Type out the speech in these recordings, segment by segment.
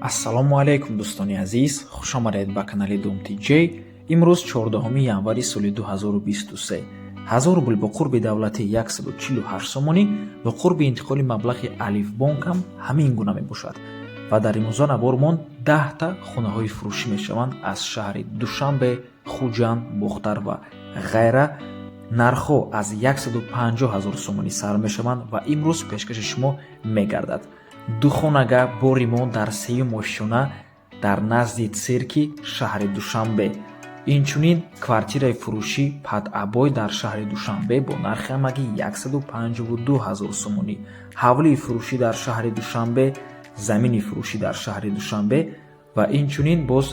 Ассалому алайкум, дӯстони азиз, хушомадед ба канали Дом ТҷИмрӯз 14 январи соли 2023. 1000 рубл бо қурби давлатӣ 148 сомонӣ, бо қурби интиқоли маблағи Алифбонкам ҳамин гуна мебошад. Ва дар имрӯза навормон 10та хонаҳои фурӯшӣ мешаванд аз шаҳри Душанбе, Хуҷанд, Бохтар ва ғайра. Нархҳо аз 150 ҳазор сомонӣ сар мешаванд ва имрӯз пешкаши шумо мегардад. Ду хонага бори мо дар сеюм ошёна дар назди цирки шаҳри Душанбе. Инчунин квартираи фурӯшӣ под обой дар шаҳри Душанбе бо нархи ҳамагӣ 152 ҳазор сомонӣ, ҳавлии фурӯшӣ дар шаҳри Душанбе, замини фурӯшӣ дар шаҳри Душанбе ва инчунин боз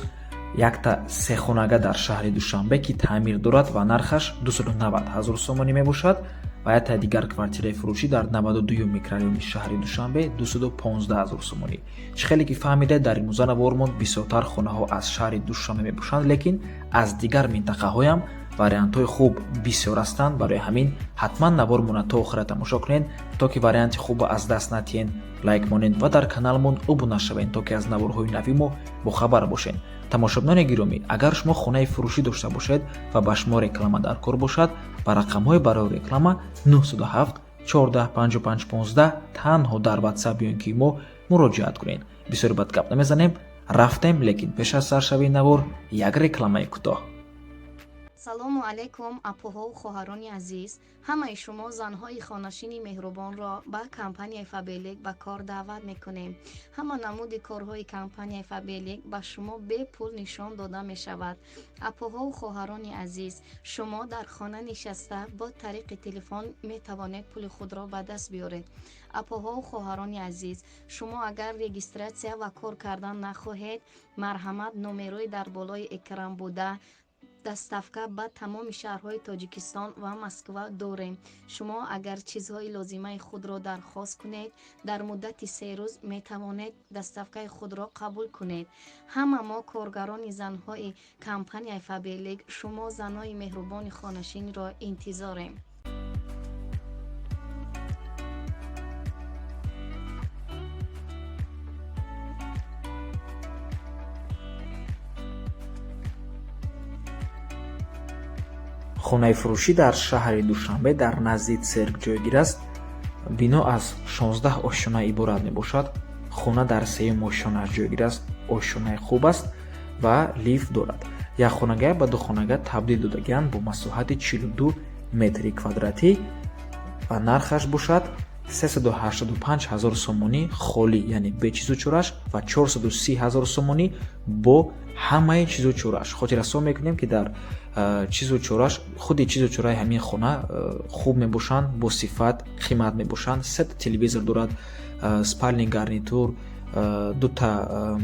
якта сехонага дар шаҳри Душанбе, ки таъмир дорад ва нархаш 290 ҳазор сомонӣ мебошад, ва якта дигар квартираи фурӯшӣ дар 92 микрорайони шаҳри Душанбе, 215 ҳазор сомонӣ. Чӣ хеле ки фаҳмида, дар имрӯза навормон бисёртар хонаҳо аз шаҳри Душанбе мебошанд, лекин аз дигар минтақаҳоям вариантҳои хуб бисёр ҳастанд. Барои ҳамин ҳатман навормона то охира тамошо кунед, то ки варианти хубро аз даст натиҳед. Лайк монед ва дар каналмон обуна шавед, то ки аз наворҳои нави мо бохабар бошед. Тамошобинони гиромӣ, агар шумо хонаи фурӯшӣ дошта бошед ва ба шумо реклама дар кор бошад, ба рақамҳои барои реклама 907 14 55 15 танҳо дар Ватсап ё ин ки мо муроҷиат кунед. Бисёр бад гап намезанем, рафтем, лекин пеш аз саршавии навор як рекламаи кӯтоҳ. Салому алайкум, апоҳову хоҳарони азиз. Ҳамаи шумо занҳои хонашини меҳрубонро ба компанияи Фаберлик ба кор даъват мекунем. Ҳама намуди корҳои компанияи Фаберлик ба шумо бепул нишон дода мешавад. Апоҳову хоҳарони азиз, шумо дар хона нишаста бо тариқи телефон метавонед пули худро ба даст биёред. Апоҳову хоҳарони азиз, шумо агар регистрация ва кор кардан нахоҳед, марҳамат, номерои дар болои экран буда. Доставка ба тамоми шаҳрҳои Тоҷикистон ва Москва дорем. Шумо агар чизҳои лозимаи худро дархост кунед, дар муддати 3 рӯз метавонед доставкаи худро қабул кунед. Ҳама мо, коргарони занҳои компанияи Фаберлик, шумо занои меҳрубони хонашинро интизорем. Хонаи фурӯшӣ дар шаҳри Душанбе дар назди цирк ҷойгир аст. Бино аз 16 ошёна иборат мебошад. Хона дар сеюм ошёнааш ҷойгир аст. Ошёнаи хуб аст ва лифт дорад. Як хонага ба ду хонага табдил додагианд бо масоҳати 42 метри квадратӣ ва нархаш бошад 385 ҳазор сомонӣ холӣ, яъне бе чизу чораш, ва 430 ҳазор сомонӣ бо ҳамаи чизу чораш. Хотиррасон мекунем, ки дар чизу чораш, худи чизу чораи ҳамин хона хуб мебошанд, бо сифат, қимат мебошанд. Сета телевизор дорад, спальный гарнитур, дута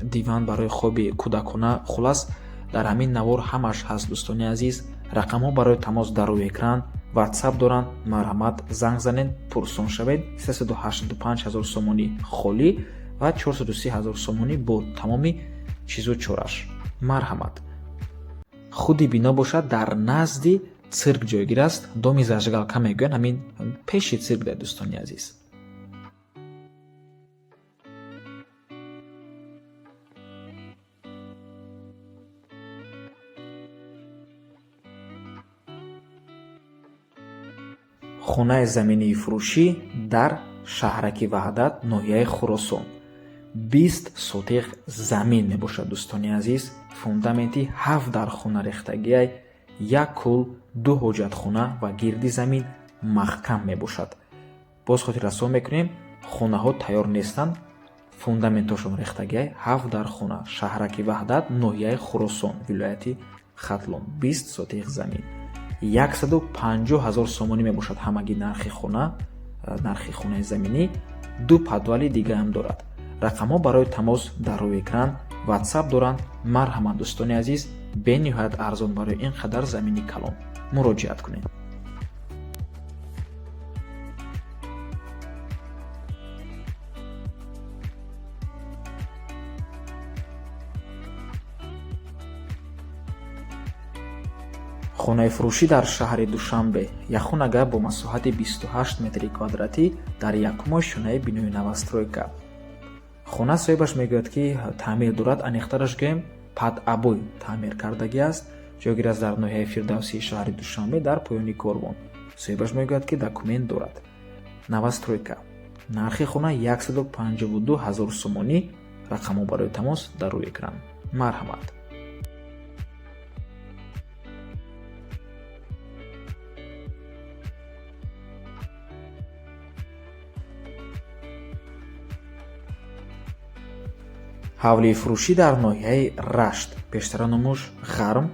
диван барои хоби кӯдакона. Хулас, дар ҳамин навор ҳамаш ҳаст, дӯстони азиз. Рақамҳо барои тамос дар рӯи экран, Ватсап доранд, марҳамат, занг занед, пурсон шавед. 385 ҳазор сомонӣ холӣ ва 430 ҳазор сомонӣ бо тамоми чизу чораш. Марҳамат. Худи бино бошад, дар назди цирк ҷойгир аст. Доми зажигалка мегӯянд, ҳамин пеши цирк да, дӯстони азиз. Хонаи заминии фурӯшӣ дар шаҳраки Ваҳдат, ноҳияи Хуросон, 20 сотиқ замин мебошад, дӯстони азиз. Фундаменти ҳафт дар хона рехтагиай, як кул, ду ҳоҷатхона ва гирди замин маҳкам мебошад. Боз хотиррасон мекунем, хонаҳо тайёр нестанд, фундаментҳошон рехтагиай. Ҳафт дар хона, шаҳраки Ваҳдат, ноҳияи Хуросон, вилояти Хатлон, 20 сотиқ замин, 150 ҳазор сомонӣ мебошад ҳамагӣ нархи хона, нархи хонаи заминӣ. Ду подвали дигаам дорад. Рақамҳо барои тамос дар рӯи экран, Ватсап доранд. Марҳамат, дӯстони азиз, бениҳоят арзон барои ин қадар замини калон муроҷиат кунед. Хонаи фурӯшӣ дар шаҳри Душанбе, якхонага бо масоҳати 28 метри квадратӣ дар якум ошёнаи бинои новостройка. Хона соҳибаш мегӯяд, ки таъмир дорад, аниқтараш гӯем, под обои таъмир кардагӣ аст. Ҷойгир аст дар ноҳияи Фирдавсии шаҳри Душанбе, дар поёни корвон. Соҳибаш мегӯяд, ки документ дорад. Новостройка. Нархи хона 152 ҳазор сомонӣ. Рақамҳо барои тамос дар рӯи экран. Марҳамат. Ҳавлии фурӯшӣ дар ноҳияи Рашт, пештара номуш Ғарм,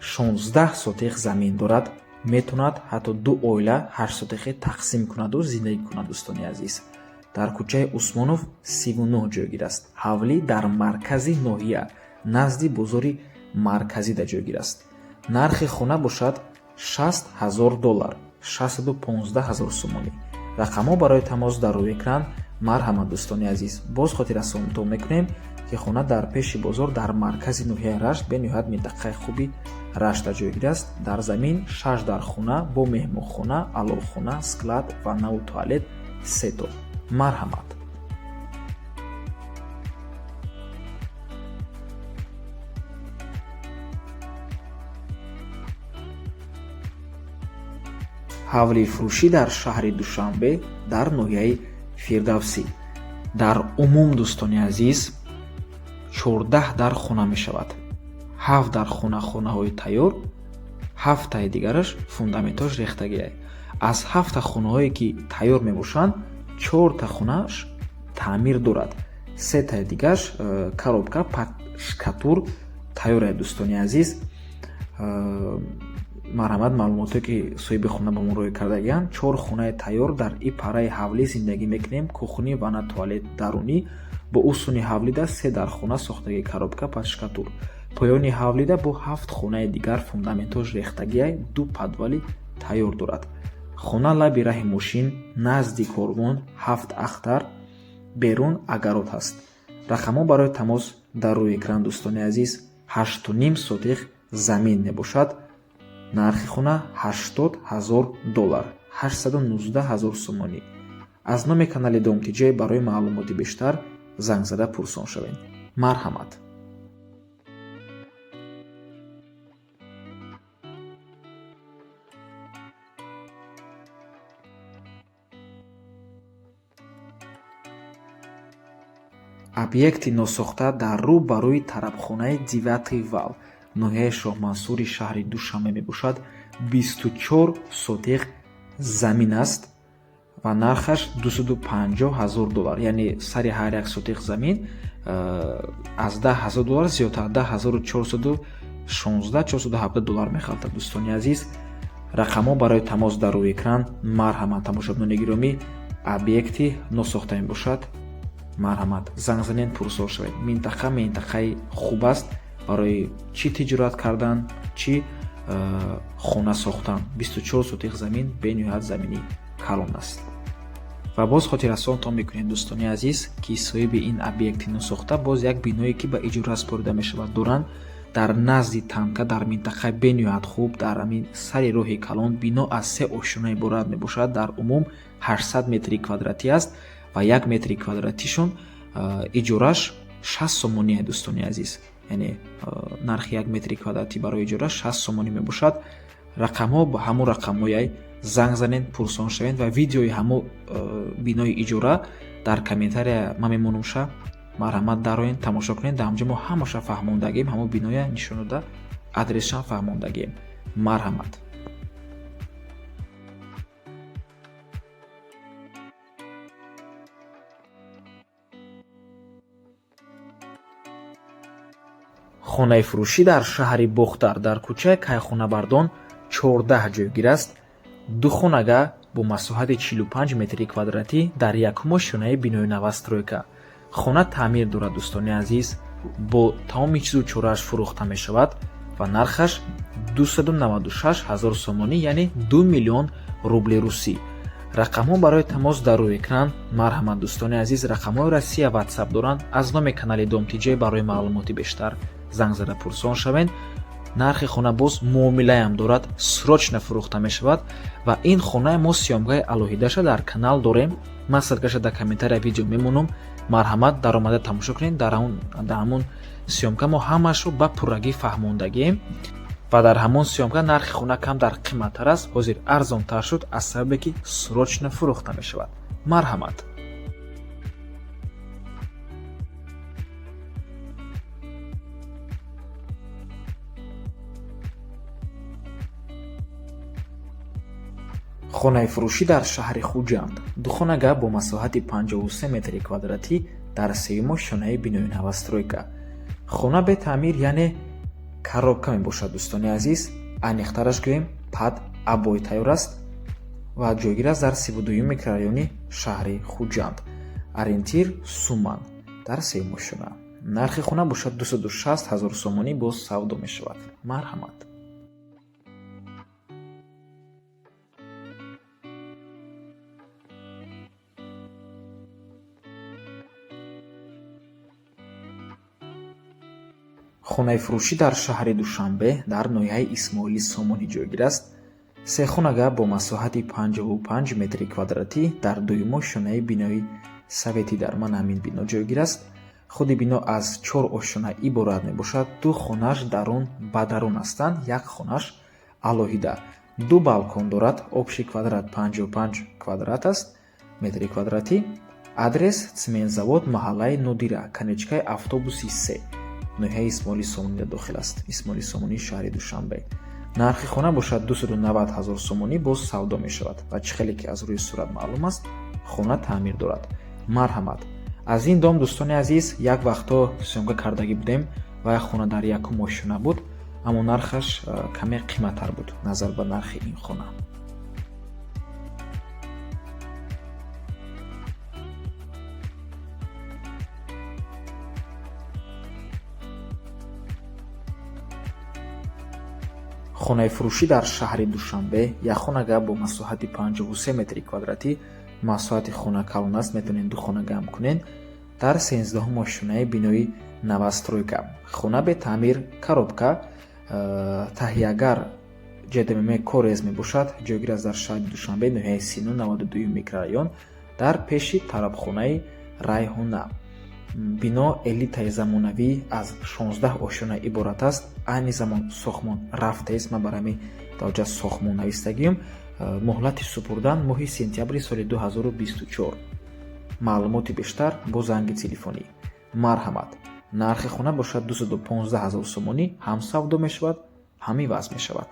16 сотих замин дорад. Метавонад ҳатто ду оила 8 сотихе тақсим кунаду зиндагӣ кунад. Дӯстони азиз, дар кӯчаи Усмонов 39 ҷойгир аст. Ҳавлӣ дар маркази ноҳия, назди бозори марказида ҷойгир аст. Нархи хона бошад 60 ҳазор доллар, 615 ҳазор сомонӣ. Рақамҳо барои тамос дар рӯи экран. Марҳамат, дӯстони азиз. Боз хотиррасонтон мекунем, ки хона дар пеши бозор, дар маркази ноҳияи Рашт, бениҳоят минтақаи хуби Рашта ҷойгир аст. Дар замин шаш дар хона бо меҳмонхона, аловхона, склад, ваннаву туалет сето. Марҳамат. Ҳавлии фурӯшӣ дар шаҳри Душанбе, дар ноҳияи Фирдавсӣ. Дар умум, дӯстони азиз, 14 дар хона мешавад. 7 дар хона хонаҳои тайёр, ҳафтаи дигараш фундаментош рехтагиай. Аз ҳафта хонаҳое ки тайёр мебошанд, чорта хонааш таъмир дорад, сетаи дигараш коробка под шкатур тайёрае. Дӯстони азиз, марҳамат. Маълумотое ки соҳиби хона ба мо рӯй кардагианд: чор хонаи тайёр, дар и параи ҳавлӣ зиндагӣ мекунем, кухни, ванна, туалет дарунӣ. Бо усуни ҳавлида се дар хона сохтагӣ, коробка под шкатур. Поёни ҳавлида бо ҳафт хонаи дигар фундаментош рехтагиай, ду подвали тайёр дорад. Хона лаби раҳи мошин, назди корвон, ҳафт ахтар, берун огород ҳаст. Рақамҳо барои тамос дар рӯи экран. Дӯстони азиз, 8,5 сотих замин мебошад. Нархи хона 80 ҳазор доллар, 819 ҳазор сомонӣ. Аз номи канали Дом Тиҷей барои маълумоти бештар занг зада пурсон шавед. Марҳамат. Объекти носохта дар рӯ ба рӯи тарабхонаи Девятый вал, ноҳияи Шоҳмансури шаҳри Душанбе мебошад. 24 сотих замин аст ва нархаш 250 ҳазор доллар, яъне сари ҳар як сотих замин аз 10 ҳазор доллар зиёдтар, 10 416, 417 доллар мехалтад. Дӯстони азиз, рақамҳо барои тамос дар рӯи экран. Марҳамат, тамошобинони гиромӣ. Объекти носохта мебошад. Марҳамат, занг занед, пурсор шавед. Минтақа минтақаи хуб аст барои чӣ тиҷорат кардан, чӣ хона сохтан. 24 сотих замин бениҳоят замини калон аст. Ва боз хотиррасонтон мекунем, дӯстони азиз, ки соҳиби ин объекти носохта боз як биное, ки ба иҷора супорида мешавад, доранд дар назди танка, дар минтақаи бениҳоят хуб, дар ҳамин сари роҳи калон. Бино аз се ошёна иборат мебошад, дар умум 800 метри квадратӣ аст ва як метри квадратишон иҷораш 60 сомоние. Дӯстони азиз, яъне нархи як метри квадратӣ барои иҷора 60 сомонӣ мебошад. Рақамҳо ба ҳамон рақамҳояй, занг занед, пурсон шавед ва видеои ҳамон бинои иҷора дар комментария ман мемонумша. Марҳамат, дароен, тамошо кунед. Дар ҳамҷо мо ҳамаша фаҳмондагием, ҳамон биноя нишон дода, адресшам фаҳмондагием. Марҳамат. Хонаи фурӯшӣ дар шаҳри Бохтар, дар кӯчаи Кайхонабардон 14 ҷойгир аст. Ду хонага бо масоҳати 45 метри квадратӣ дар якум ошёнаи бинои новостройка. Хона таъмир дорад, дӯстони азиз, бо тамоми чизу чорааш фурӯхта мешавад ва нархаш 296 ҳазор сомонӣ, яъне 2 миллион рубли русӣ. Рақамҳо барои тамос дар рӯи экран. Марҳамат, дӯстони азиз. Рақамҳои Россия, Ватсап доранд. Аз номи канали Дом Тиҷей барои маълумоти бештар занг зада пурсон шавед. Нархи хона боз муомилаам дорад, срочно фурӯхта мешавад. Ва ин хонаи мо съёмкаи алоҳидаша дар канал дорем, ман ссылкаша дар комментария видео мемонам. Марҳамат, даромада тамошо кунед. Дар ҳамон съёмка мо ҳамаашро ба пуррагӣ фаҳмондагием ва дар ҳамон съёмка нархи хона камтар қиматтар аст, ҳозир арзонтар шуд аз сабабе ки срочно фурӯхта мешавад. Марҳамат. Хонаи фурӯшӣ дар шаҳри Хуҷанд. Духонага бо масоҳати 53 метри квадратӣ дар сеюм ошёнаи бинои новостройка. Хона бетаъмир, яъне коробка мебошад, дӯстони азиз. Аниқтараш гӯем, под обои тайёр аст ва ҷойгир аст дар 32 микрорайони шаҳри Хуҷанд. Ориентир Суман дар сеюм ошёна. Нархи хона бошад 260 ҳазор сомонӣ боз савдо мешавад. Марҳамат. Хонаи фурӯшӣ дар шаҳри Душанбе дар ноҳияи Исмоили Сомонӣ ҷойгир аст. Сехонага бо масоҳати 55 метри квадратӣ дар дуюм ошёнаи бинои советӣ дар ман ҳамин бино ҷойгир аст. Худи бино аз 4 ошёна иборат мебошад. Ду хонаш дарун ба дарун ҳастанд, як хонаш алоҳида. Ду балкон дорад, общий квадрат 55 квадрат аст, метри квадратӣ. Адрес Цементзавод, маҳаллаи Нодира, конечкаи автобуси 3, ноҳияи Исмоили Сомонида дохил аст. Исмоили Сомонии шаҳри Душанбе. Нархи хона бошад 290 ҳазор сомонӣ боз савдо мешавад ва чӣ хеле ки аз рӯи сурат маълум аст, хона таъмир дорад. Марҳамат. Аз ин дом, дӯстони азиз, як вақтҳо съёмка кардагӣ будем ва як хона дар якум ошёна буд, аммо нархаш каме қиматтар буд назар ба нархи ин хона. Хонаи фурӯшӣ дар шаҳри Душанбе, як хонага бо масоҳати 53 метри квадратӣ. Масоҳати хона калон аст, метавонед ду хона гам кунед. Дар 13 ошёнаи бинои новостройка. Хона бетаъмир, коробка, таҳиягар ҷдмм Корез мебошад, ҷойгир аст дар шаҳри Душанбе, ноҳияи Сино, 92 микрорайон, дар пеши тарабхонаи Райҳона. Бино элитаи замонавӣ аз 16 ошёна иборат аст. Айни замон сохтмон рафтааст, ман барои ҳамин дар сохтмон навистагием. Муҳлати супурдан моҳи сентябри соли 2024. Маълумоти бештар бо занги телефонӣ. Марҳамат. Нархи хона бошад 215 ҳазор сомонӣ, ҳам савдо мешавад, ҳам иваз мешавад.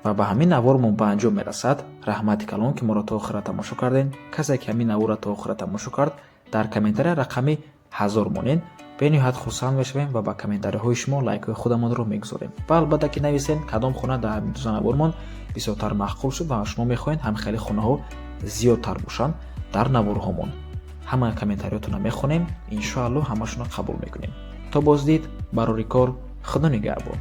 Ва ба ҳамин навормон ба анҷом мерасад. Раҳмати калон, ки моро то охира тамошо кардем. Касе ки ҳамин наворро то охира тамошо кард, дар комментария рақами 1000 монед. Бениҳоят хурсанд мешавем ва ба комментариҳои шумо лайкҳои худамонро мегузорем. Ва албатта ки нависен кадом хона дар ҳамин дуза навормон бисёртар маъқул шуд ва шумо мехоҳед ҳам хеле хонаҳо зиёдтар бошанд дар наворҳомон. Ҳама комментариётонро мехонем, иншоаллоҳ ҳамашонро қабул мекунем. То боздид, барори кор, Худо нигаҳбон.